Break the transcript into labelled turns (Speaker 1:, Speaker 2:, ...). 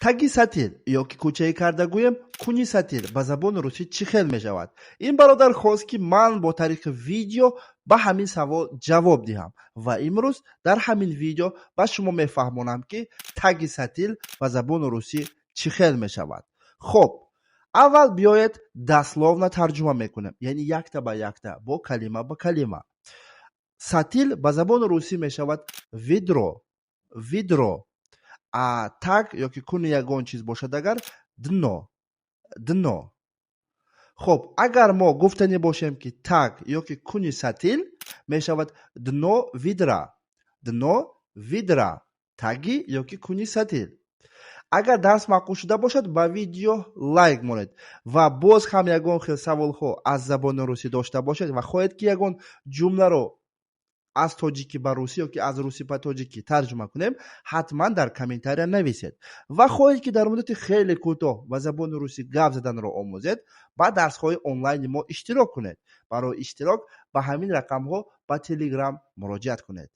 Speaker 1: Таги сатил ё ки кӯчагӣ карда гӯем, куни сатил ба забони русӣ чӣ хел мешавад? Ин бародар хост, ки ман бо тариқи видео ба ҳамин савол ҷавоб диҳам ва имрӯз дар ҳамин видео ба шумо мефаҳмонам, ки таги сатил ба забони русӣ чӣ хел мешавад. Хоб, аввал биёед, дословно тарҷума мекунем, яъне якта ба якта, бо калима ба калима. Сатил ба забони русӣ мешавад ведро, ведро. А таг ёки куни ягон чиз бошад агар, дно, дно. Хоб, агар мо гуфтанӣ бошем, ки таг ёки куни сатил мешавад дно ведра, дно ведра, таги ёки куни сатил. Агар дарс маъқул шуда бошад, ба видео лайк монед ва боз ҳам ягон хел саволҳо аз забони русӣ дошта бошед ва хоҳед, ки ягон ҷумларо аз тоҷикӣ ба русӣ ёки аз русӣ ба тоҷикӣ тарҷума кунем, ҳатман дар комментария нависед. Ва хоҳед, ки дар муддати хеле кӯтоҳ ба забони русӣ гап заданро омӯзед, ба дарсҳои онлайни мо иштирок кунед. Барои иштирок ба ҳамин рақамҳо ба Телеграм муроҷиат кунед.